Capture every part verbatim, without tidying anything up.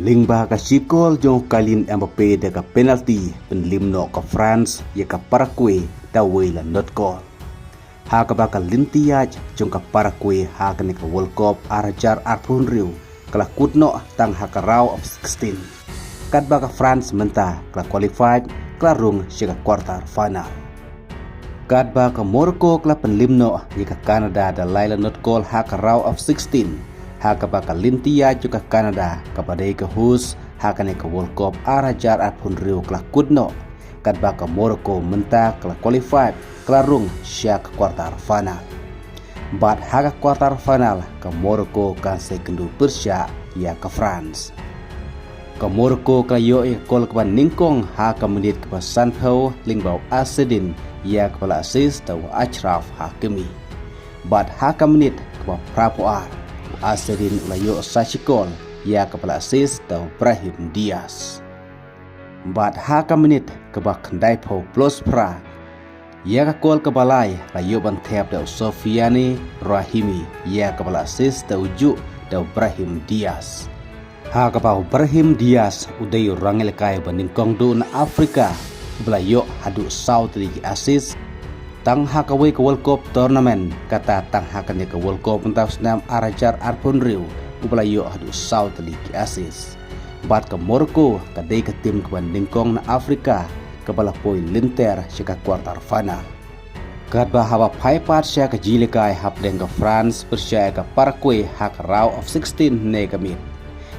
Lyngba ka shi kol jong u Kylian Mbappe da ka penalty, pynliem noh ka France ïa ka Paraguay da wei la not kol. Ha kaba ka lynti ïaid jong ka Paraguay ha kane ka World Cup ar hajar arphew hynriew ka la kut noh tang ha ka round of sixteen. Katba ka France mynta ka la qualified, ka la rung sha ka quarter final. Katba ka Morocco ka la pynliem noh ïa ka Canada da lai la not kol ha ka round of sixteen. Ha kaba ka lynti ïaid jong ka Canada kaba dei ka host ha kane ka World Cup ar hajar arphew hynriew ka la kut noh. Katba ka Morocco mynta ka la qualified, ka la rung sha ka quarter final. Bad ha ka quarter final ka Morocco kan sa ïakynduh pyrshah ïa ka France. Ka Morocco ka la ïoh ïa ka kol kaba nyngkong ha ka minit kaba sanphew lyngba u Azzedine ïa kaba la assist da u Achraf Hakimi. Bad ha ka minit kaba phraphew ar u Azzedine u la ïoh sa shi kol ïa kaba la assist da u Brahim Diaz. Bad ha ka minit kaba khyndaiphew plus phra ïa ka kol kaba lai la ïoh ban thep da u Sofiane Rahimi ïa kaba la assist da u juh da u Brahim Diaz. Ha kaba u Brahim Diaz u dei u rangïalehkai ba nyngkong duh na Afrika uba la ïoh haduh saw tylli ki assist. Tang ha kawei ka World Cup tournament, kata tang ha kane ka World Cup mynta u snem ar hajar arphew hynriew uba la ïoh haduh saw tylli ki assist. Bad ka Morocco ka dei ka tim kaba nyngkong na Afrika kaba la poi lynter sha ka quarter final. Katba haba phai pat sha ka jingïalehkai hapdeng ka France pyrshah ïa ka Paraguay ha ka round of sixteen ne ka miet,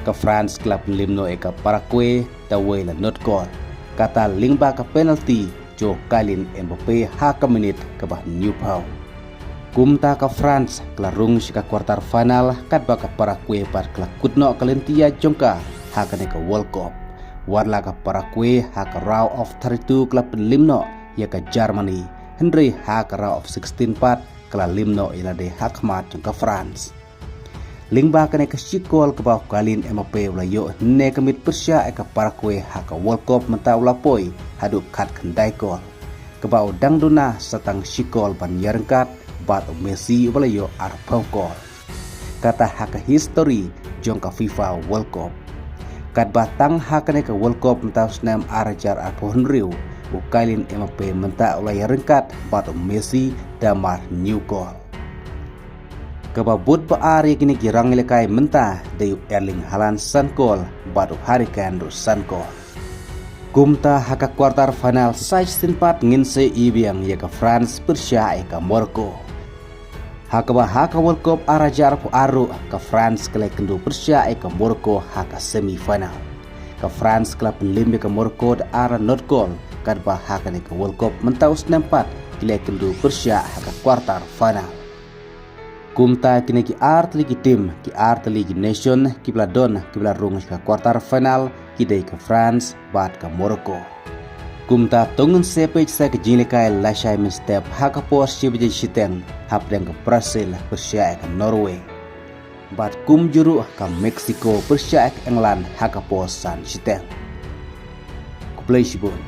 ka France ka la pynliem noh ïa ka Paraguay da wei la not kol, kata lyngba ka penalty jong u Kylian Mbappe ha ka minit kaba hynñiewphew. Kumta ka France ka la rung sha ka quarter final, katba ka Paraguay pat ka la kut noh ka lynti ïaid jong ka ha kane ka World Cup. Wat la ka Paraguay ha ka round of thirty-two ka la pynliem noh ïa ka Germany, hynrei ha ka round of sixteen pat ka la liem noh ïa lade ha khmat jong ka France. Lyngba kane ka shi kol kaba u Kylian Mbappe u la ïoh hynne ka miet pyrshah ïa ka Paraguay ha ka World Cup mynta u la poi haduh khatkhyndai kol, kaba u dang duna sa tang shi kol ban ïaryngkat bad u Messi uba la ïoh arphew kol. Kata ha ka history jong ka FIFA World Cup. Katba tang ha kane ka World Cup mynta u snem ar hajar arphew hynriew, u Kylian Mbappe mynta u la ïaryngkat bad u Messi da mar hynñiew kol. Kaba bud ba ar ïa kine ki rangïalehkai mynta dei u Erling Haaland san kol bad u Harry Kane ruh san kol. Kumta ha ka quarter final sa shisien pat ngin sa ïohi biang ïa ka France pyrshah ïa ka Morocco. Ha kaba ha ka World Cup ar hajar arphew ar ruh ka France ka la ïakynduh pyrshah ïa ka Morocco ha ka semi final. Ka France ka la pynliem ïa ka Morocco da ar la not kol, katba ha kane ka World Cup mynta u snem pat ki la ïakynduh pyrshah ha ka quarter final. Kumta kine ki ar tylli ki tim, ki ar tylli ki nation kiba la don kiba la rung sha ka quarter final ki dei ka France bad ka Morocco. Kumta to ngin sa peit sa ka jingïalehkai lashai mynstep ha ka por shi baje shiteng hapdeng ka Brazil pyrshah ïa ka Norway. Bad kumjuh ruh ka Mexico pyrshah ïa ka England ha ka por san shiteng. Khublei shibun.